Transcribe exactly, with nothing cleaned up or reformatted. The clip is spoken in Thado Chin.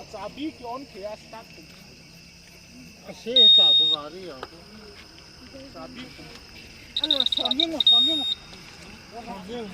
Achabi ki on thei a start. Ase ta sa gari a. Chabi. Alo, som yeng o, som yeng o. Som yeng.